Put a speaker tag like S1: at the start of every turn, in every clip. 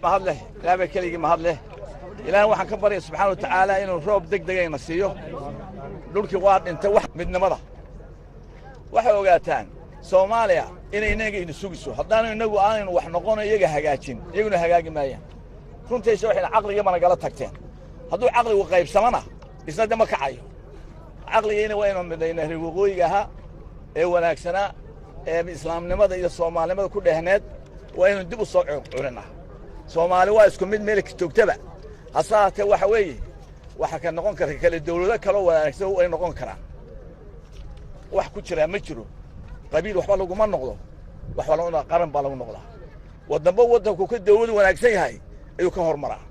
S1: Mahad leh Ilaah baa keligii mahad leh. Ilaahay waxaan ka baryaya subxaana wa tacaala inuu roob deg degayna siiyo. Dhulkii waa dhintay. Wax midnimada waxay ogaataan Soomaaliya inay inaga ina sugiso. Haddaanu innagu aanaynu wax noqono, iyaga hagaajin, iyaguna hagaagi maayaan. Runtiisa waxayna caqliga managala tagteen. Hadduu caqligu qaybsamana, isna de ma kacayo. Caqligiina waa inu midayna. Reer waqooyiga ahaa ee wanaagsanaa ee islaamnimada iyo soomaalinimada ku dhehneed waa inaynu dib u soo curinaa. Soomaali waa isku mid meel joogtaba. Hase haatee waxa weeye, waxa ka noqon kara kale dawlado kaloo wanaagsan way noqon karaan. Wax ku jiraa ma jiro. Qabiil waxba laguma noqdo, waxba lagu qaran baa lagu noqdaa. Waddanba waddanku ka dawlad wanaagsan yahay ayuu ka hormaraa.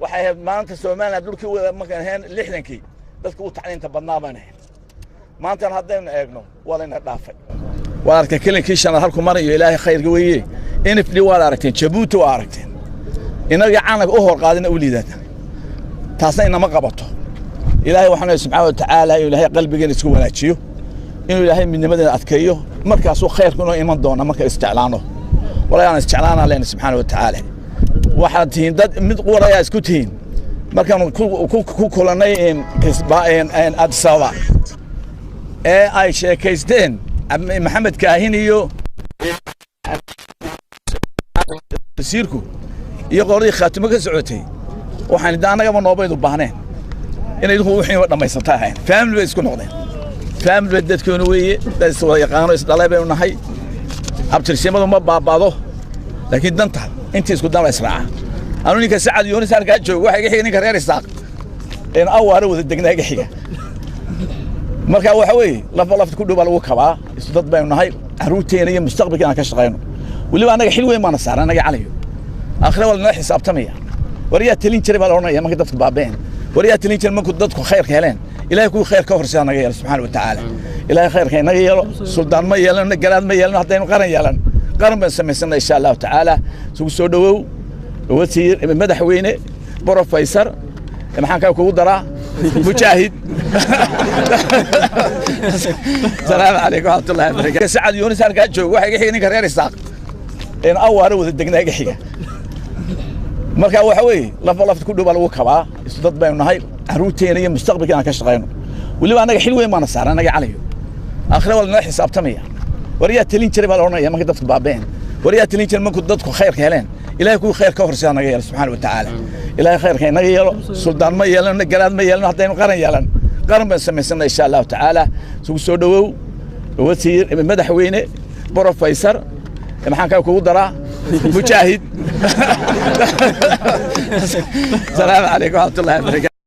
S1: Waxay ahayd maanta Somaliland dhulkii markaan ahayn 60-kii dadka u tacliinta badnaa baan ahayn. Maantana haddaynu eegno, waa layna dhaafay. Waad aragteen kilinkii shanaad halku marayo. Ilaahay khayrka weeye. NFD waad aragteen, Jabuuti waa aragteen. Innaga calanka u hor qaadina u liidata, taasna inama qabato. Ilaahay waxaan leeyahay subxaana wa tacaala inuu Ilaahay qalbigeena isku wanaajiyo, inuu Ilaahay midnimadeena adkeeyo. Markaasuu khayrku inoo iman doona marka isjeclaano. Walaa aan isjeclaanaa lehna subxaana wa tacaala. Waxaad tihiin dad mid qura ayaa isku tihiin. Markaanu ku kulannay Addis Ababa ee ay sheekaysteen Maxamed Kaahin iyo wasiirku iyo qoladii Khaatimo ka socotay, waxaan da annagaba noobaydu baahneen inay idinku wixiiba dhammaysata ahayn. Family bay isku noqdeen. Family bay dadkeenu weeye, dad is wada yaqaano, isdhalay baynu nahay. Abtirsimadu ma baaba'do, laakiin danta intii isku dan la israaca. Anu ninka Sacad Yoonis halkaa joogo waxa iga xiga ninka reer Isaaq een awaare wada degnaa iga xiga. Marka waxa weeye, lafa lafta ku dhow baa lagu kabaa. Isu dad baynu nahay. Carruurteena iyo mustaqbalkeena aan ka shaqayno. Weliba annaga xil weyn baana saaran annaga calayo. Aakhire waa lanala xisaabtamaya. War yaa talin jiray baa la odhanaya markay dadku baaba'een. War yaa talin jiray markuu dadku khayrka heleen? Ilaahay kuwii khayr ka horseeda naga yeelo subxaana wa tacaala. Ilaahay khayrka inaga yeelo. Suldaan ma yeelano, garaad ma yeelano. Haddaynu qaran yeelan, qaran baan samaysana insha Allahu tacaala. Isugu soo dhowow wasiir, madaxweyne, professor, maxaan kaa kugu daraa, mujaahid. Asalaamu calaykum waraxmatullahi wabarakatu. Sacad Yoonis halkaa joogo waxa iga xiga ninka reer Isaaq een awaare wada degnaa iga xiga. Marka waxa weeye, lafa lafta ku dhow baa lagu kabaa. Isu dad baynu nahay. Carruurteena iyo mustaqbalkeena aan ka shaqayno. Weliba annaga xil weyn baana saaran annaga calayo. Aakhire waa lanala xisaabtamaya. War yaa talin jiray baa la odhanaya markay dadku baaba'een. War yaa talin jiray markuu dadku khayrka heleen? Ilaahay kuwii khayr ka horseeda naga yeelo subxaana wa tacaala. Ilaahay khayrka inaga yeelo. Suldaan ma yeelano, garaad ma yeelano. Haddaynu qaran yeelan, qaran baan samaysana insha Allahu tacaala. Isugu soo dhowow wasiir, madaxweyne, professor, maxaan kaa kugu daraa, mujaahid. Asalaamu calaykum waraxmatullahi wabarakatu.